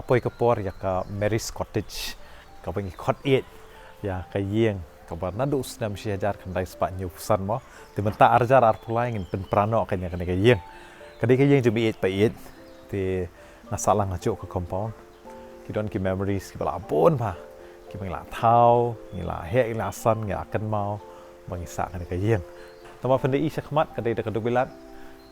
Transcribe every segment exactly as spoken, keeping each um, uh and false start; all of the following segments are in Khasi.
Poi ka por ïa ka Mary's Cottage, kaba ngi khot ïeit ïa ka ïing kaba naduh u snem shi hajar khyndai spah hynñiewphew san mo. Te mynta ar hajar arphew lai ngin pynpra noh kane, kane ka ïing. Ka dei ka ïing jong ba ïeit ba ïeit. Te nga sah lang hajuh ka compound. Ki don ki memories kiba la bun bha, kiba ngi la thaw, ngi la heh, ngi la san, ngi la kynmaw ba ngi sah kane ka ïing. Tangba phin da i shakhmat ka dei da ka dukbilat.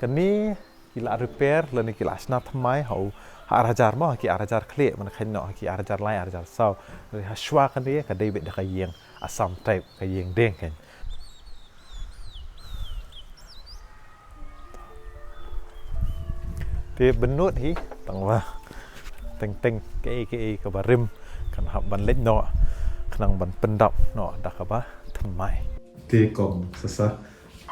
Kane ki la repair lane ki la shna thymmai ha u, ha ar hajar mo, ha ki ar hajar khlieh, mynta kheiñ noh ha ki ar hajar lai, ar hajar saw. Hynrei hashwa kane ka dei beit da ka ïing Assam type, ka ïing dieng kan. Te bynnud hi, tangba teng teng kaei kaei kaba rim kan hap ban leit noh, khnang ban pyndap noh da kaba thymmai. Te kong Sasa,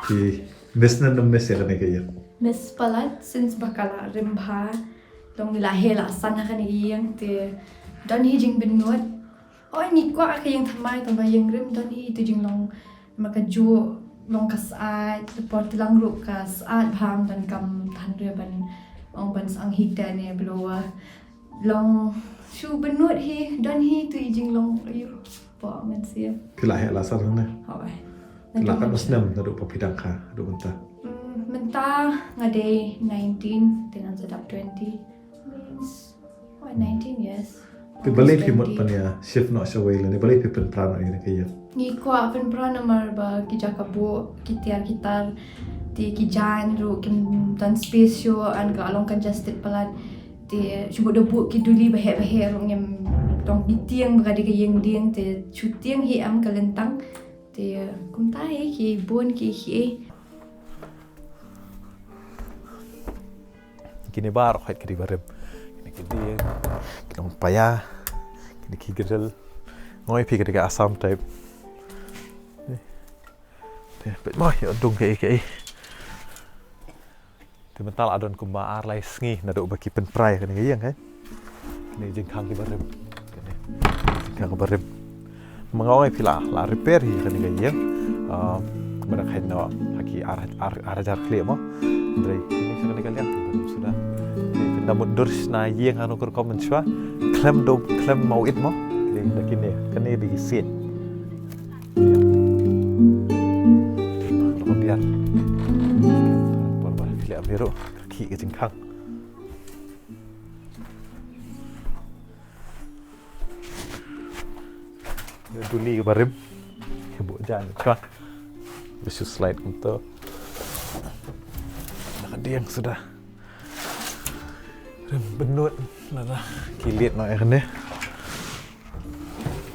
phi miss ne ym miss ïa kane ka ïing? Miss palat, since ba ka la rim bha, long ngi la heh la san ha kane ka ïing, te don hi jingbynnud. Oi, ngi kwah ka ïing thymmai, tangba ïing rim, don hi tu jinglong, namar kajuh long ka syaid, te por te lang ruh ka syaid bha, ym don kam than re ban ong ban sah heater ne blower. Long shu bynnud hi, don hi tu i jinglong, ayu, pok ngan siew. Phi la heh la san hangne? Hooid. Phi la katno snem naduh ba phi dang kha haduh mynta? Mm, mynta nga dei nineteen, te ngan sa dap twenty. Means, what, nineteen years? Te balei phi mut ban ïa shift noh shawei lane balei phi pynpra noh ïa kane ka ïing? Ngi kwah pynpra namar ba ki jaka buh, ki tiar ki tar, te ki jaiñ ruh kim don space shuh, and ka long congested palat. Te shu buh da buh ki duli ba heh ba heh ruh, ngim don ki tieng ba ka dei ka ïing dieng, te shu tieng hi em ka lyntang. Te kumta hi ki bun ki, ki Kine baroh hi ki dei ba rim. Kine ki dieng, ki long paia, kine ki grill. Nga ong ïa phi ka dei ka Assam type. Te peit mo, ïoh dung kaei kaei. Te mynta la don kumba ar lai sngi naduh ba ki pynpra ïa kane ka ïing, eh. Kine jingkhang kiba rim. Kine jingkhang kiba rim. Ma nga ong ïa phi la, la repair hi kane ka ïing. Ah, mynta kheiñ noh ha ki ar, ar, ar hajar khlieh mo. Hynrei kine sha kane ka liang kiba rim suda. Te phin da mutdur shna ïing hano ka rukom mynshuwa. Khlem do, khlem mawit mo. Kine da kine, kane da ki sien. Ïa. Lo ka biar. Por ba khlieh ïa ruh ka khih ka jingkhang. Ïa duli kaba rim. Ïa buh jan ka. Bisu slide kumto. Dah ka diang suda. Rim bynnud lada ki liet noh ïa kane.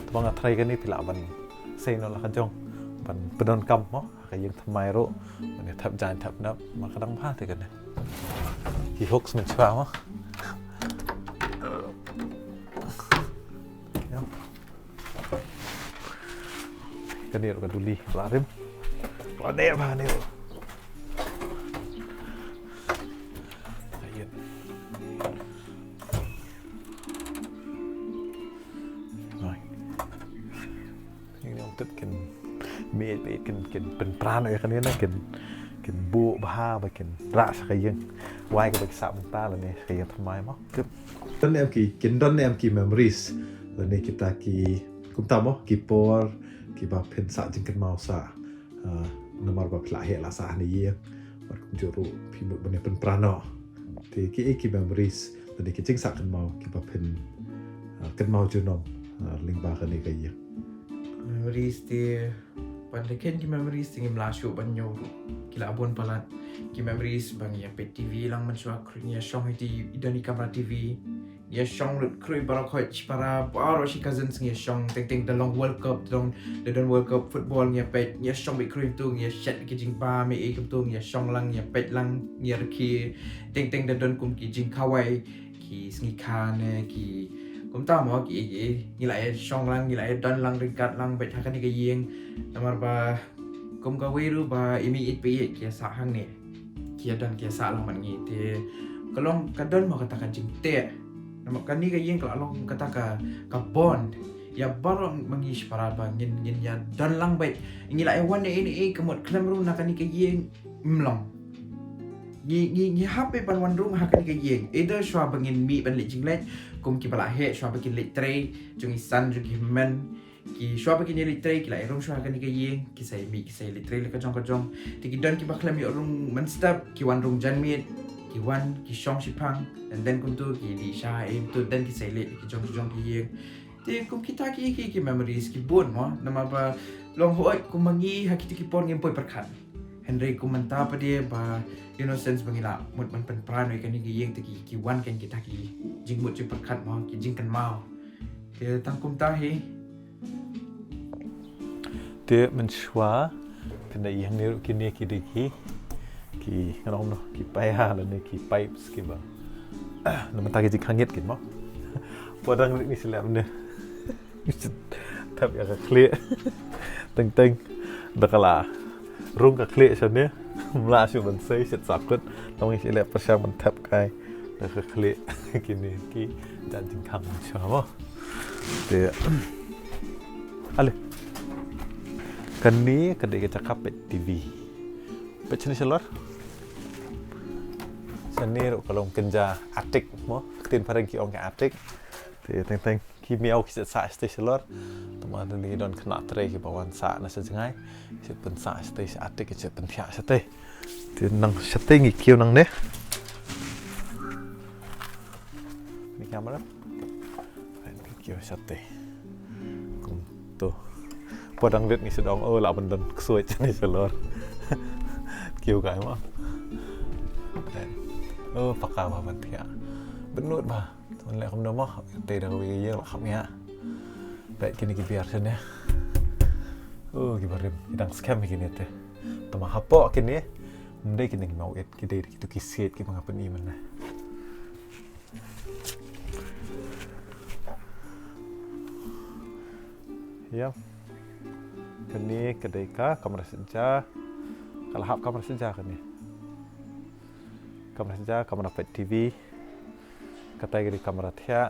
Te ba nga tharai kane phi lah ban sei noh la ka jong ban pyndonkam mo. Ka ïing thymmai ruh ban ïa thep jaiñ thep nep, ma ka dang bha te kane. Ki hooks mynshuwa mo. Ïa. Kane ruh ka duli la rim. La dep bha kane ruh. Ka ïing. Ngi ong tip kin miet ba kin, kin pynpra noh ïa kane na, kin, kin buh bha ba kin rah sha ka ïing wai kaba ki sah mynta lane sha ka ïing thymmai mo. Don ne em ki, kin don ne em ki memories lane kita ki, kumta mo, ki por kiba phin sah jingkynmaw sah. Ah, namar ba phi la heh la sah ha ïing. Bad kumjuh ruh phi mut ban ïa pynpra noh. Te kiei ki memories lane ki jingsah kynmaw kiba phin, ah, kynmaw junom, ah, lyngba kane ka ïing? Memories te, ban da kheiñ ki memories te ngim lah shuh ban ñiew ruh. Ki la bun palat. Ki memories ba ngi ïa peit T V lang mynshuwa, khrui ngi ïa shong ha i, i don i kamra T V. Ngi ïa shong lut khrui baroh khoit, para baroh shi cousins ngi ïa shong, teng teng da long World Cup, da long, da don World Cup football ngi ïa peit, ngi ïa shong beit khrui kumto, ngi ïa shet ki jingbam ei ei kumto, ngi ïa shong lang, ngi ïa peit lang, ngi ïa rkhie, teng teng da don kum ki jingkhawai, ki sngi kha ne ki, kumta mo, ki, ki, ngi la ïa shong lang, ngi la ïa don lang ryngkat lang beit ha kane ka ïing, namar ba kum kawei ruh ba i mei ïeit pa ïeit ki ïa sah hangne. Ki ïa don ki ïa sah lang bad ngi te ka long ka don mo kata ka jingteh. Namar kane ka ïing ka la long kata ka, ka bond ïa baroh ma ngi shipara ba ngin, ngin ïa don lang beit. Ngi la ïa wan ei ei ka mut khlem rung na kane ka ïing, ym long. Ngi ngi ngi hap ban wan rung ha kane ka ïing. Either shuwa ba ngin mih ban leit jingleit, kum kiba la heh shuwa ba kin leit trei jong i san jong ki hynmen. Ki shuwa ba kin ïa leit trei ki la ïa rung shuwa ha kane ka ïing, ki sa ïa mih ki sa ïa leit trei la ka jong ka jong. Te ki don kiba khlem ïa rung mynstep, ki wan rung janmiet, ki wan ki shong shiphang, and then kumtu ki dih sha, eh, kumtu then ki sa ïa leit ki jong ki jong ki ïing. Te kum kita ki ki ki memories ki bun mo, namar ba long hooid kum ma ngi ha kita ki por ngim poi pyrkhat. Hynrei kum mynta pat de ba innocence ba ngi la mut ban pynpra noh ïa kane ka ïing te ki ki wan kein kita ki jingmut jingpyrkhat mo, ki jingkynmaw. Te tang kumta hi. Te mynshuwa pynda ïa hangne ruh kine ki dei ki ki ngan ong noh ki paia lane ki pipes kiba na mynta ki jingkhangit kin mo. Poi dang rit ngi shu leh ne. Thep ïa ka khlieh. Teng teng da ka la rung ka khlieh shane. Mla shu ban sei shet sakut. Tang ngi shu leh pyrshang ban thep kai da ka khlieh. Kine ki jan jingkhang mynshuwa mo. Te ale. Kane ka dei ka jaka peit TV. Peit shane shalor. Shane ruh ka long kynja attic mo. Ktien phareng ki ong ka attic. Te teng teng ki miaw ki sah shatei shalor. Tama te ngi don khynnah trei kiba wan sah na sha jngai. Ki shu pynsah shatei sha attic, ki shu pynthiah shatei. Te nang shatei ngi kiew nangne. Ni camera. Ngi kiew shatei. Kumto. Poi dang rit ngi shu ong, oh, lah ban don ksuid shane shalor. Kiew kai mo. Oh, paka ba ban thiah. Bynnud ba. Tun leh kumno mo, te da kawei ka ïing la kham ïa. Peit kine ki biar shane. Oh, ki barim, ki dang skhem kine te. Tama hapoh kine. Ym dei kine ki mawit, ki dei kitu ki siej kiba nga pyni mynne. Ïa. Kane ka dei ka kamra synja. Ka la hap kamra synja kane. Kamra synja, kamra peit TV. Katai ka dei kamra thiah.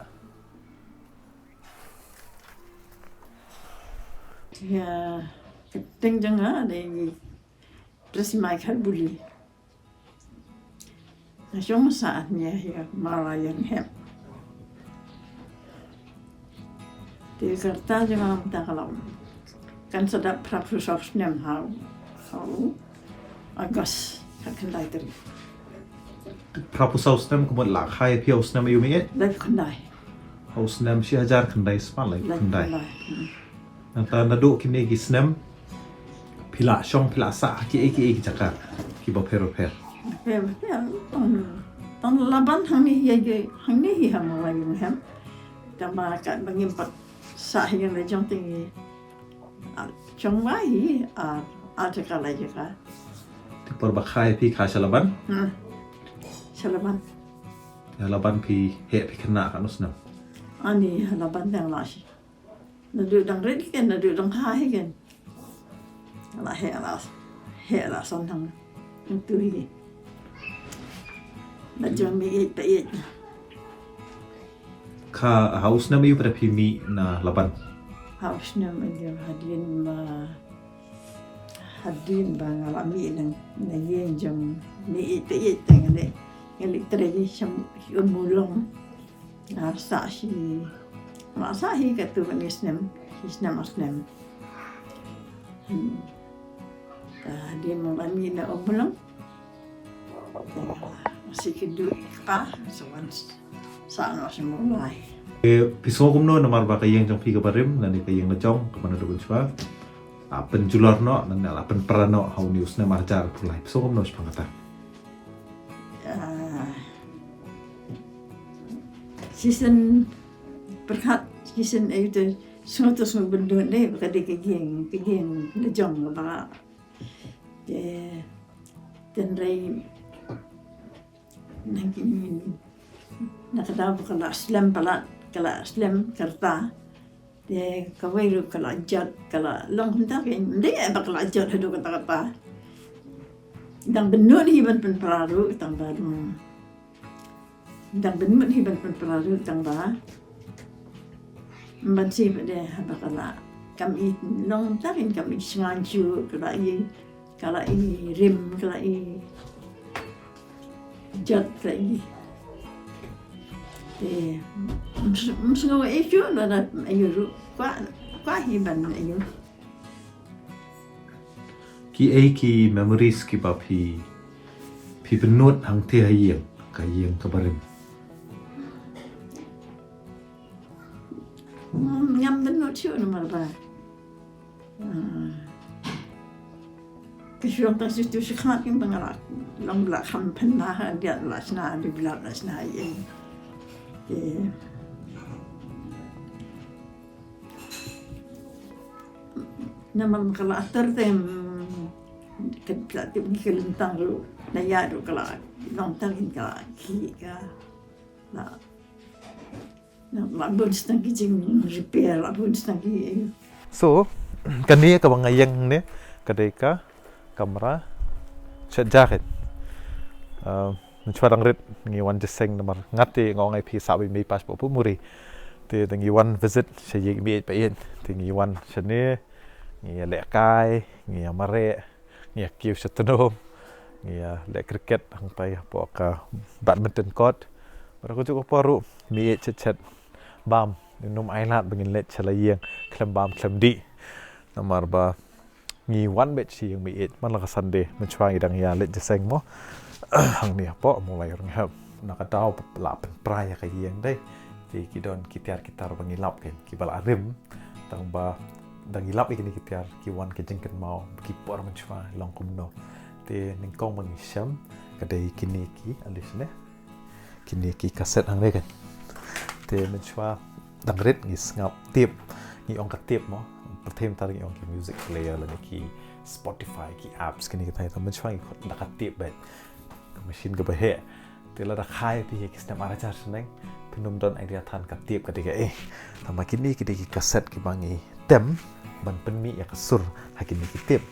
Ïa, ka teng jong nga dei Tresmai Khatbuli. Nga shong sah nia hi ka Mawlai Ïanghep. Te ka rta jong nga mynta ka la um. Kan sa dap phraphew saw snem ha u, ha u August, khatkhyndai tarik. Phraphew saw snem ka mut la kha ïa phi ha u snem aïu mei? Laiphew khyndai. Ha u snem shi hajar khyndai spah laiphew khyndai. Laiphew khyndai. Hmm. Nangta naduh kine ki snem phi la shong phi la sah ha kiei kiei ki jaka kiba pher bapher. Pher bapher, tang, tang Laban hangne hi, hangne hi ha Mawlai Ïanghep. Tang ba katba ngim pat sah hi ngan la jong te ngi, ah, shong ba hi, ah, ah, jaka la jaka. Te por ba kha ïa phi kha sha Laban? Hmm. Sha Laban. Ïa Laban phi heh phi khynnah katno snem? Ani ha Laban dang la shi. Naduh dang rit hi ken, naduh dang kha hi ken. La heh la, heh la san hangtu hi. La jong mih ïeit pa ïeit. Kha ha u snem aïu pat da phi mih na Laban? Ha u snem aïu hadien ba, hadien ba nga la mih na, na ïing jong mih ïeit pa ïeit te nga leit, nga leit trei sha Ummulong. Nga sah shi, nga sah hi katto katne snem, shi snem ar snem. Hmm. Te hadien ba nga mih na Ummulong. Te nga sah shi kynduh i kpa, sa wan sah noh sha Mawlai. Eh, phi sngew kumno namar ba ka ïing jong phi kaba rim lane ka ïing la jong kaba naduh mynshuwa la pynjulor noh lane la pynpra noh ha une u snem ar hajar arphew lai. Phi sngew kumno shaphang kata? Ah, shisien pyrkhat, shisien, eh, te sngew, te sngew bynnud ne, ba ka dei ka ïing, ka ïing la jong kaba. Te, tynrai na ki, na ka daw ba ka la slem palat, ka la slem ka rta. Te kawei ruh ka la jot, ka la long kumta kein, ym dei ba ka la jot haduh katta katta. Dang bynnud hi ban pynpra ruh tang ba dang, dang bynnud hi ban pynpra ruh tang ba ym ban sngewbha de haba ka la kam i long kumta kein, kam i sngewsih, ka la i, ka la i rim, ka la i Jot lagi. Te, ym sngew ïoh na da ïoh ruh. Kwah, kwah hi ban ïoh. Ki ei ki memories kiba phi, phi pynnud hangtei ha ïing, ka ïing kaba rim? Ngam pynnud shuh namar ba ka shu long tang shu tu shu khat kin ba nga la long la kham pynna ha dia la sna di bila la sna ïa. Namar ka la atur tem ka la tip ni ka lentang ru na ya ru ka la long tang ka la ki ka la. Nga la bun sdang ki jing repair, la bun sdang ki. So kane kaba nga ïeng ne ka dei ka kamra shet jacket. Mynshwa dang rit ngi wan jingïaseng namar nga te nga ong ïa phi sa ba mei pas ba pu muri. Te ngi wan visit sha ïing mei pa ïing te ngi wan shane ngi lehkai ngi mareh. Ngi ïa kiew sha tnum ngi ïa leh cricket hangtai hapoh ka badminton court. Bad ka juk ka por ruh mei chet chet bam num ai lad ba ngin leit sha la ïing khlem bam khlem dih. Namar ba ngi wan beit sha ïing mei man la ka Sunday mynshwa ngi dang ïa leit jingïaseng mo. Hangne hapoh Mawlai Rynghep na ka daw la pynpra ïa ka ïing dei. Te ki don ki tiar ki tar ba ngi lap kein kiba la rim. Tang ba dang ngi lap ïa kine ki tiar ki wan ki jingkynmaw ki por mynshwa long kumno. Te nyngkong ba ngi shem ka dei kine ki alis ne. Kine ki kaset hangne kein. Te mynshwa dang rit ngi sngap tape ngi ong ka tape mo. Pyrthei mynta ngi ong ki music player lane ki Spotify ki apps kine ki tai mynshwa ngi khot da ka tape beit. Ka machine kaba heh. Te lada kha ïa phi ha ki snem ar hajar snem phin ym don idea than ka tape ka dei kaei. Tangba kine ki dei ki kaset kiba ngi tem ban pynmih ïa ka sur ha kine ki tape.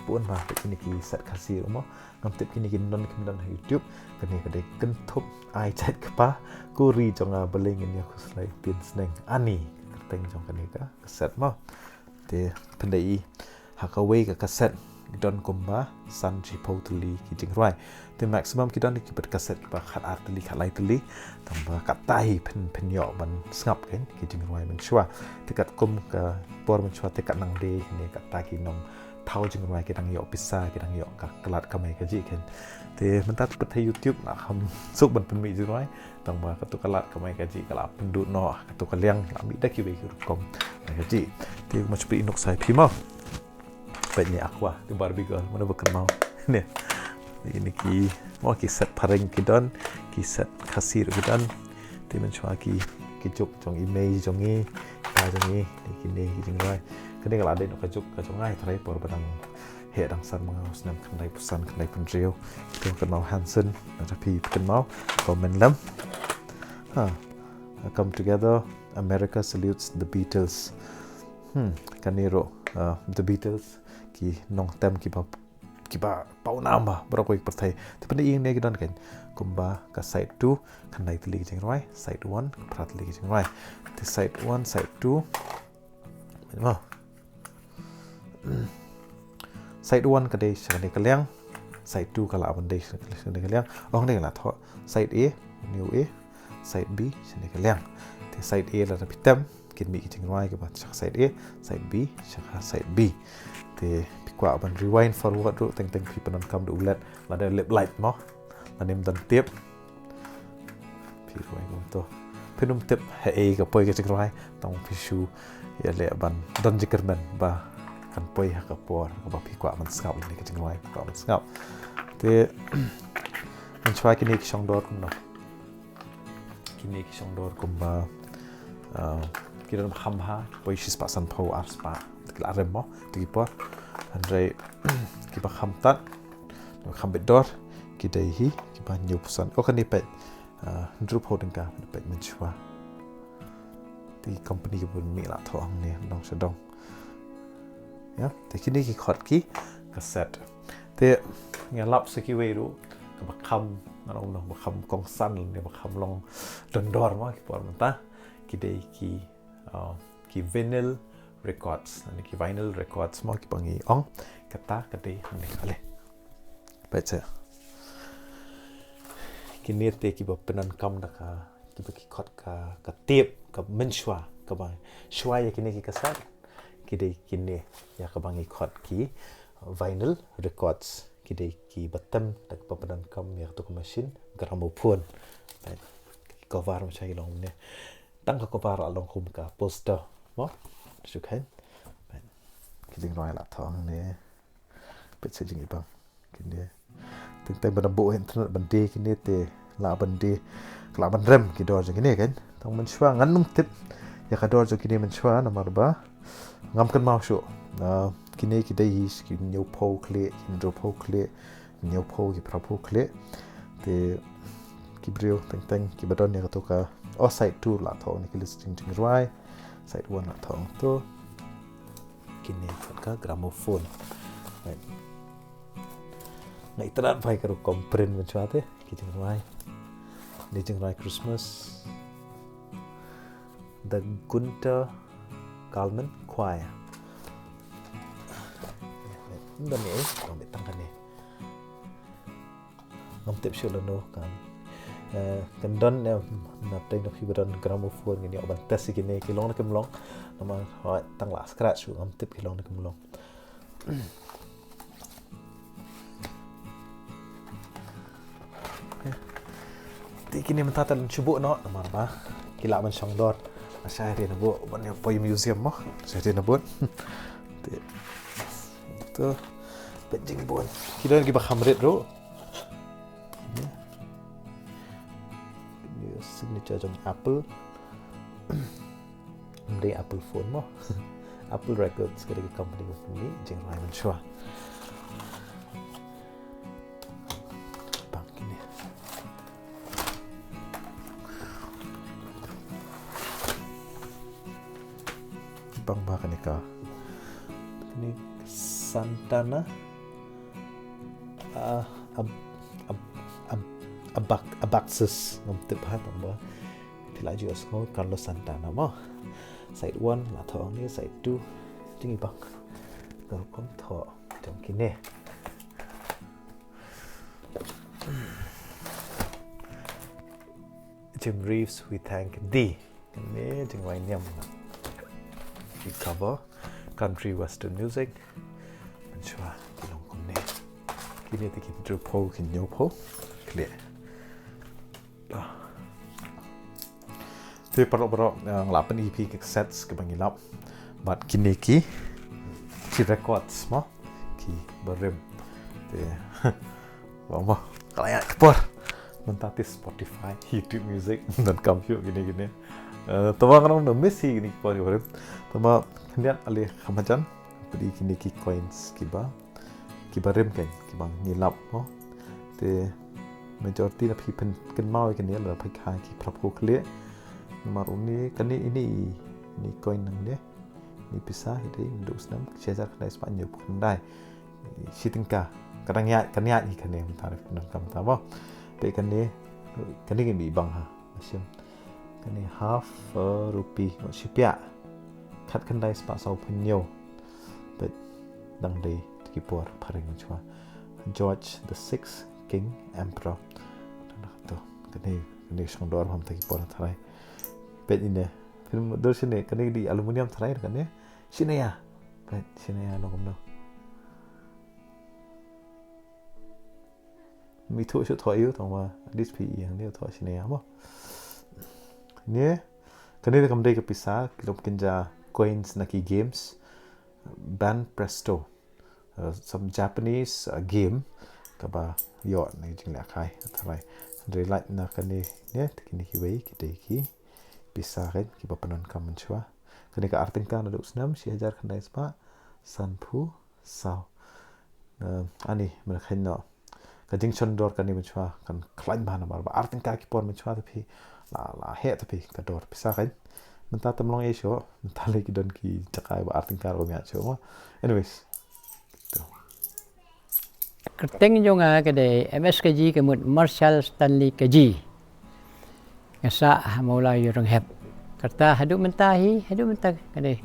Bun ba kine ki set Khasi ruh mo. Ngam tip kine ki don kim don ha YouTube. Kane ka dei Kynthup Ai Jait Kpa. Ko ri jong nga balei ngin ïa khuslai pynïaseng ani. Ka kyrteng jong kane ka kaset mo. Te pynda i ha kawei ka kaset ki don kumba san shiphew tylli ki jingrwai. Te maximum ki don ki bad kaset kiba khat ar tylli khat lai tylli. Tangba katta hi pyn pynïoh ban sngap kein ki jingrwai mynshwa. Te katkum ka por mynshwa te kat nang dei ne katta ki nong thaw jingrwai ki dang ïoh pisa ki dang ïoh ka lad kamai kajih kein. Te mynta te pat ha YouTube nga kham suk ban pynmih jingrwai. Tangba katu ka lad kamai kajih ka la pynduh noh katu ka liang la mih da kiwei ki rukom kajih. Te ma shu pynmih nuk sai phi mo. Peit ne Aqua te Barbie girl mano ba kynmaw ne. Ini ki mo ki set phareng ki don ki set Khasi ruh ki don. Te mynshwa ki ki juk jong i mei jong i ka jong i ni kine ki jingrwai. Kane ka la dei noh ka juk ka jong ngi trai por ba dang heh dang san ma nga u snem khyndai phew san khyndai phew hynriew. Te kynmaw Hanson na ta phi kynmaw comment lem. Ha, come together, America salutes the Beatles. Hmm, kane ruh, uh, the Beatles ki nongtem kiba kiba pawnam ba baroh kawei ka pyrthei. Te pynda ïing ne ki don kein kumba ka side two khyndai tylli ki jingrwai, side one phra tylli ki jingrwai. Te side one, side two. Mo. Side one ka dei sha kane ka liang, side two ka la ban dei sha kane ka liang. Ong dei la thoh side A, new A, side B sha kane ka liang. Te side A la da phi tem kin mih ki jingrwai kiba sha side A, side B sha side B. Te phi kwah ban rewind forward ruh teng teng phi pyndonkam da u led lada lep light mo. Lane ym don tape. Phi rwai kumto. Phin ym tip haei ka poi ka jingrwai tang phi shu ïa leh ban don jingkyrmen ba kan poi ha ka por kaba phi kwah ban sngap ïa ka jingrwai phi kwah ban sngap. Te mynshwa kine ki shong dor kumno. Kine ki shong dor kumba ki don ba kham bha ki poi shispah sanphew arspah. Te ki la rem mo te ki por. Hynrei kiba kham tad kiba kham bit dor ki dei hi kiba hynñiewphew san. O kane peit hynriewphew tyngka peit mynshwa. Te ki company kiba mih la thoh hangne nong sha dong. Ïa te kine ki khot ki kaset. Te nga lap sa kiwei ruh kaba kham ngan ong noh ba kham kongsan lane ba kham long dondor mo ki por mynta ki dei ki, uh, ki vinyl records lane ki vinyl records mo kiba ngi ong kata ka dei hangne ka leh. Peit seh. Kine te kiba pyndonkam da ka, kiba ki khot ka, ka tape, ka mynshuwa, kaba shuwa ïa kine ki kaset, ki dei kine ïa kaba ngi khot ki vinyl records, ki dei kiba tem da kaba pyndonkam ïa kato ka machine gramophone. Right. Ki cover mynshuwa ki long ne. Tang ka cover la long kum ka poster. Mo? Shu khein. Right. Ki jingrwai la thong ne. Peit sa jingibang. Kine. Teng teng ban buh internet ban die kine te lah ban die, lah ban rem ki dor jong kine kan. Tang mynshuwa ngan ym tip ïa ka dor jong kine mynshuwa namar ba ngam kynmaw shuh. Ah, kine ki dei hi ki hynñiewphew khlieh, ki hynriewphew khlieh, hynñiewphew, ki phraphew khlieh. Te ki briew teng teng kiba don ïa kato ka, oh, side two lah thoh ne ki list jing jingrwai. Side one lah thoh to. Kine ka gramophone. Right. Nga itynnad bha ïa ka rukom print mynshuwa te, ki jingrwai. Ni jingrwai Christmas. The Gunter Kalman Choir. Nda ne, eh, tang kane. Ngam tip shuh lano kan. Eh, kan don, eh, na teng na phi ba don gramophone ngin ïoh ban test ïa kine ki long ne kim long. Namar hooid tang la scratch shuh ngam tip ki long ne kim long. Te kine mynta te shu buh noh namar ba ki lah ban shong dor. Sa ïa ri na buh ban ïa poi museum mo. Sa ïa ri na buh. Te to peit jingbuh. Ki don kiba kham rit ruh. Kine signature jong Apple. Ym dei Apple phone mo. Apple Records ka dei ka company ba pynmih jingrwai mynshuwa. Bang kine. Bang ba kane ka. Kane Santana. Ah, ab, ab, ab, abak, Abaxus ngam tip ha tang ba. Phi la ju sngew Carlos Santana mo. Side one la thoh ne, side two. Jingibang. Ka rukom thoh jong kine. Jim Reeves, We Thank Thee. Kane jingrwai niam. Ki cover country western music. Mynshuwa ki long kumne. Kine te ki hynriewphew, ki hynñiewphew. Clear. Te paralok baroh, eh, nga la pyni ïa phi ki cassettes kiba ngi lap. Bad kine ki, ki records mo, kiba rim. Te, wah mo, ka la ïaid ka por. Mynta te Spotify, YouTube Music, donkam shuh kine kine. Eh, tangba nga ong na miss hi kine ki por kiba rim. Tangba khyndiat ale kham hajan, peit kine ki coins kiba, kiba rim kan, kiba ngi lap mo. Te majority na phi pynkynmaw ïa kine la phi kha ki phraphew khlieh. Namar une kane ine i, ine i coin nangne. Ine i pisa hi dei naduh u snem shi hajar khyndai spah hynñiewphew khyndai. Shi tyngka. Ka dang ïaid, ka dang ïaid hi kane mynta, dei pyndonkam mynta mo. Peit kane, kane ngin ym bang ha. Shim. Kane half, uh, rupee, ngut shiphiah. Khatkhyndai spah sawphew hynñiew. Peit dang dei ki por phareng mynshuwa. George the sixth, King, Emperor. Kane, kane shong dor ha mynta ki por tharai. Peit ine. Phin dur shane, kane dei aluminium tharai kane. Shane ïa. Peit shane ïa, no kumno. Ym ithuh shuh thoh aïu, tangba at least phi i hangne thoh shane ïa mo. Ne, kane te kam dei ka pisa, ki lum kynja coins na ki games. Banpresto. Uh, some Japanese, uh, game kaba ïoh na jinglehkai tharai. Hynrei lait na kane, ne, te kine kiwei ki dei ki pisa kan kiba pyndonkam mynshuwa. Kane ka ar tyngka naduh u snem shi hajar khyndai spah sanphew saw. Eh, ani, mynta kheiñ noh. Ka jingshon dor kane mynshuwa kan khlaiñ bha namar ba ar tyngka ki por mynshuwa te phi la, la heh te phi ka dor pisa kan. Mynta te ym long ei shuh, mynta lei ki don ki jaka ba ar tyngka ruh ym ïaid shuh mo. Anyways. To. Kyrteng jong nga ka dei M S Kaji, ka mut Marshall Stanley Kaji. Nga sah ha Mawlai Ïewrynghep. Kata haduh mynta hi, haduh mynta ka dei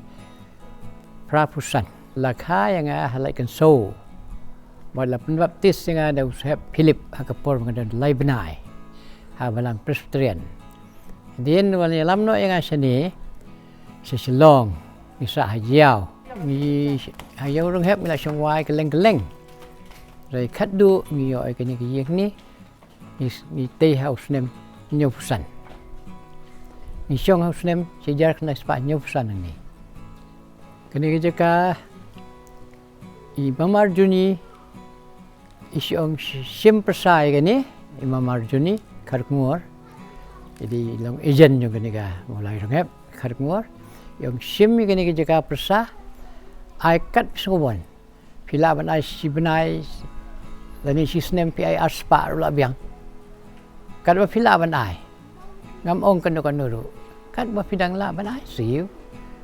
phra phew san. La kha ïa nga ha Laitkynsow. Bad la pynbaptis ïa nga da u Syep Philip ha ka por ba nga don lai bnai. ha balang Presbyterian. Hadien ba la ïalam noh ïa nga shane sha Shillong, ngi sah ha Jaïaw. Ngi ha Jaïaw Rynghep ngi la shong wai kylleng kylleng. Hynrei khatduh ngi ïoh ïa kane ka ïing ne, ngi, ngi tei ha u snem hynñiewphew san. Ngi shong ha u snem shi hajar khyndai spah hynñiewphew san hangne. Kane ka jaka i Mama Arjuni i shong shi-, shim pyrsa ïa kane, i Mama Arjuni Kharkongor. Jadi long agent jong kane ka Mawlai Rynghep Kharkongor. I ong shim ïa kane ka jaka pyrsa, ai kat phi sngewbha. Phi lah ban ai shi bnai lane shi snem phi ai ar spah ruh la biang. Katba phi lah ban ai. Ngam ong kano kano ruh. Katba phi dang lah ban ai siew.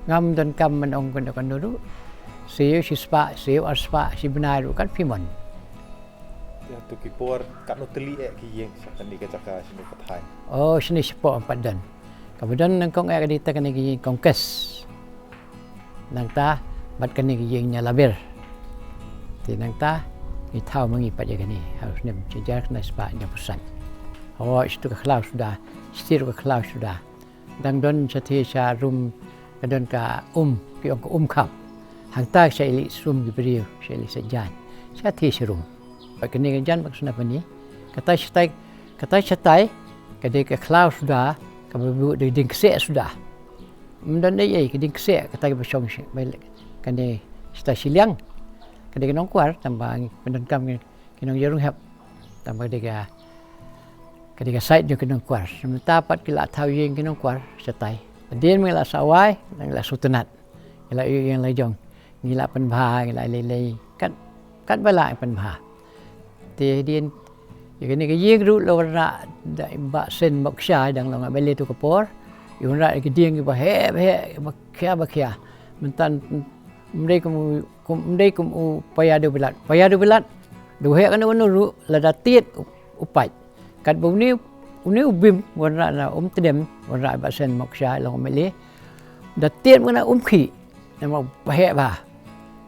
Ngam donkam ban ong kano kano ruh. Siew shi spah, siew ar spah, shi bnai ruh kat phi mon. Ïa tu ki por katno tylli eh ki ïing sha kane ka jaka shane ka thaiñ. Oh, shane shapoh em pat don. Kaba don nyngkong eh ka dei ta kane ka ïing Kongkes. Nangta bad kane ka ïing Nia Laber. Te nangta ngi thaw ma ngi pat ïa kane ha u snem shi hajar khyndai spah hynñiewphew san. Hooid, shitu ka khlaw suda, shitu ka khlaw suda. Dang don shatei sha rum, ka don ka um, ki ong ka um khap. Hangta sha ïaleh sum ki briew, sha ïaleh sha jan. Shatei sha rum. Bad kane ka jan bad ka snapani. Kata shatai, kata shatai, ka dei ka khlaw suda, kaba buh da ka dieng kseh suda. Ym don ei ei, ka dieng kseh, kata kaba shong shi, ba leh, kane shatai shiliang. Ka dei ka nongkwar, tangba ngi pyndonkam ki, ki nongïarung hep. Tangba ka dei ka, ka dei ka side jong ki nongkwar. Mynta pat ki la thaw ïing ki nongkwar shatai. Hadien ba ngi la sah wai, ngi la sngewtynnat. Ngi la ïoh ïing la jong. Ngi la pynbha, ngi la lei lei. Kat, katba lah ngi pynbha. Te hadien ïa kane ka ïing ruh la wanrah da i Bah Sen Mawkshai, dang long M L A tu ka por. I wanrah ïa ki dieng kiba heh ba heh, ba khia ba khia. Mynta ym dei kum, kum, ym dei kum u Paya Dewbilat. Paya Dewbilat, da u heh kano kano ruh, lada tied u, u pait. Katba une, une u bim wanrah na Umtdem, wanrah i Bah Sen Mawkshai long M L A. Da tied mano um khih, namar ba heh bha.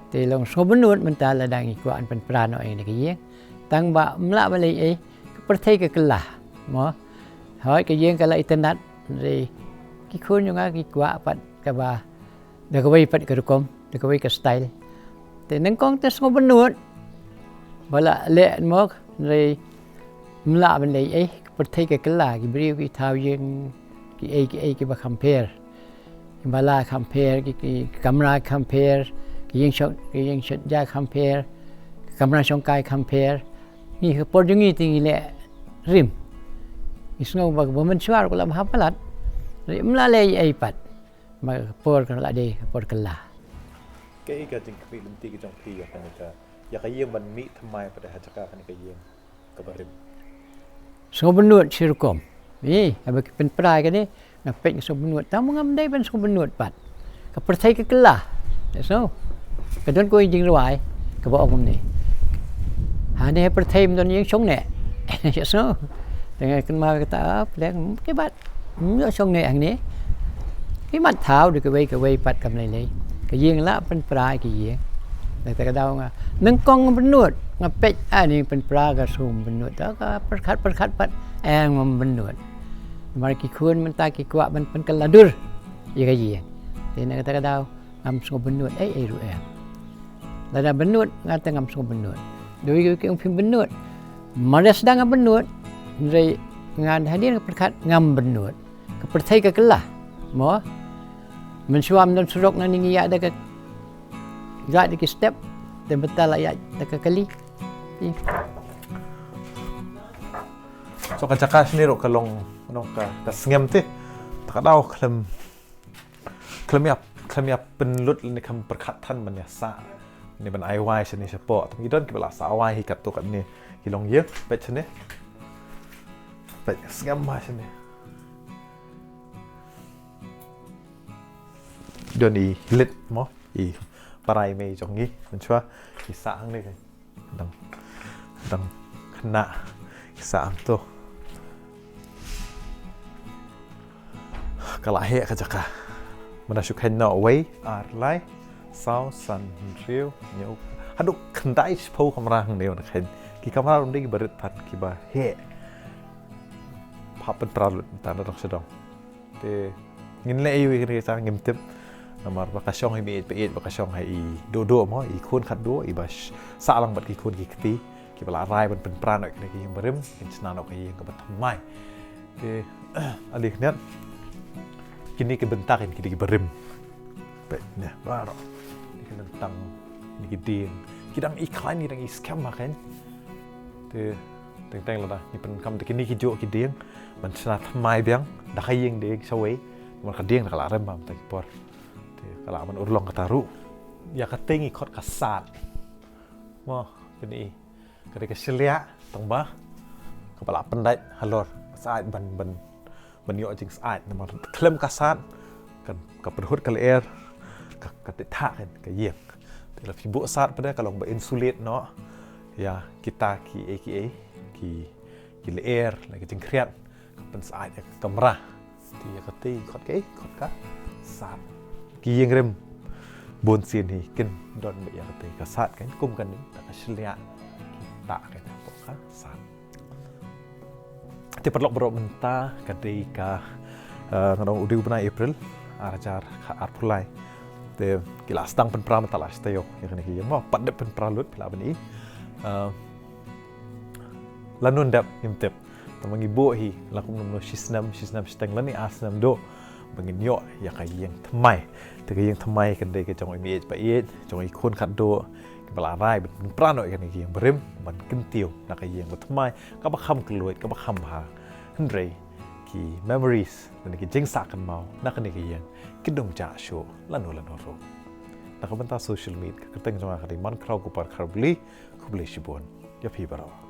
Te long sngewbynnud mynta lada ngi kwah ban pynpra noh ïa kane ka ïing. Tangba ym lah ban leh ei, ka pyrthei ka kylla. Mo. Hooid, ka ïing ka la itynnat, hynrei ki khun jong nga ki kwah pat kaba da kawei pat ka rukom, da kawei ka style. Te nyngkong te sngewbynnud ba la leh mo, hynrei ym lah ban leh ei, ka pyrthei ka kylla, ki briew ki thaw ïing kiei kiei kiba kham pher. Ki bala kham pher, ki, ki kamra kham pher, ki ïing shong, ki ïing shong ja kham pher, ki kamra shongkai kham pher. Ngi ka por jong ngi te ngi leh rim. Ngi sngew ba, ba mynshuwa ruh ka la bha palat. Hynrei ym lah leh ei pat. Ba ka por ka la dei ka por kylla. Kaei ka jingkhmih lynti ka jong phi ïa kane ka, ïa ka ïing ban mih thymmai pat ha jaka kane ka ïing kaba rim? Sngewbynnud shi rukom. Ïa, haba ki pynpra ïa kane, nga peit nga sngewbynnud. Tang ba ngam dei ban sngewbynnud pat. Ka pyrthei ka kylla. Ïa sngew. Ka don kawei jingrwai kaba ong kumne. Hangne ha pyrthei ym don ïing shong neh. Ïa sngew. Te nga kynmaw kata, ah, pleng, ki bat. Ym ïoh shong neh hangne. Ki mat thaw da kawei kawei pat kam lei lei. Ka ïing la pynpra ki ïing. Nangta ka daw nga, nyngkong nga bynnud, nga peit, ah, ne pynpra ka sngewbynnud. Ta ka pyrkhat pyrkhat pat, eh, ngam bynnud. Namar ki khun mynta ki kwah ban pynkylla dur ïa ka ïing. Te na kata ka daw ngam sngewbynnud ei ei ruh em. Lada bynnud nga te ngam sngewbynnud. Dei ki ong phim bynnud. Mar ïa sdang nga bynnud. Hynrei nga hadien ka pyrkhat ngam bynnud. Ka pyrthei ka kylla. Mo. Mynshuwa ym don surok, nangne ngi ïaid da ka, ïaid da ki step. Te mynta la ïaid da ka kali. Ih. So ka jaka shane ruh ka long, long ka, ka sngem te. Ta ka daw khlem, khlem ïa, khlem ïa pynlut lane khlem pyrkhat than ban ïa sah. Ne ban ai wai shane shapoh. Tang ki don kiba la sah wai hi katto katne ki longïing. Peit shane. Peit sngem ma shane. Don i lit mo, i para i mei jong ngi, mynshuwa, i sah hangne ka. Dang, dang khynnah, i sah hangto. Ka la heh ka jaka. Mynta shu kheiñ noh wei, ar lai, saw, san, hynriew, hynñiew. Haduh khyndai shiphew kamra hangne mynta kheiñ. Ki kamra ruh ym dei kiba rit pat, kiba heh. hap pynpra lut mynta na dong sha dong. Te ngin leh aiu ïa kane ka jaka ngim tip. Namar ba ka shong ha i meiieit baieit, ba ka shong ha i Dohdoh mo, i khun khatduh, i ba sh-, sah lang bad ki khun ki kti, ki ba la rai ban pynpra noh ïa kane ka ïing barim, kin shna noh ka ïing kaba thymmai. Te ale khyndiat, kine ki bynta kin ki dei ki barim. Peit ne baroh. Kine ki lyntang, kine ki dieng, ki dang i khlaiñ, ki dang i skhem ha kane. Te teng teng lada ngi pyndonkam te kine ki juh ki dieng ban shna thymmai biang da ka ïing dieng shawei. Namar ka dieng da ka la rem bam ta ki por. Te ka la ban urlong kata ruh. Ïa kata ngi khot ka sad. Mo, kane i, ka dei ka shylliah tang ba ka ba la pyndait halor ka syaid ban, ban ban ïoh jingsyaid. Namar khlem ka sad, kan, ka pyrhut ka lyer, ka, ka tei thah kan ka ïing. Te la phi buh sad pat de ka long ba insulate noh ïa kita ki ei ki ei, ki, ki lyer, la ki jingkhriat, ka pynsyaid ïa ka kamra. Te ïa kata i khot ka ei, khot ka sad. Ki ïing rim bun sien hi kin don beit ïa kata ka sad kan, kum kane da ka shylliah ki tah kan hapoh ka sad. Te paralok baroh mynta ka dei ka, eh, ngan ong u dei u bnai April, ar hajar arphew lai. Te ki la sdang pynpra mynta la sdang ïoh ïa kane ka ïing mo, pat dep pynpra lut phi lah ban i. Eh, lano dep ngim tip. Tang ba ngi buh hi la kumno kumno shi snem, shi snem shiteng lane ar snem duh ba ngin ïoh ïa ka ïing thymmai. Te ka ïing thymmai kan dei ka jong i meiieit baieit, jong i khun khatduh, ki ba la rai ban pynpra noh ïa kane ka ïing barim, ban kyntiew na ka ïing bathymmai, kaba kham kylluid, kaba kham bha. Hynrei ki memories lane ki jingsah kynmaw na kane ka ïing kin ym jah shuh lano lano ruh. Na ka bynta Social Meet, ka kyrteng jong nga ka dei Mankhraw Kupar Kharbuli. Khublei shibun ïa phi baroh.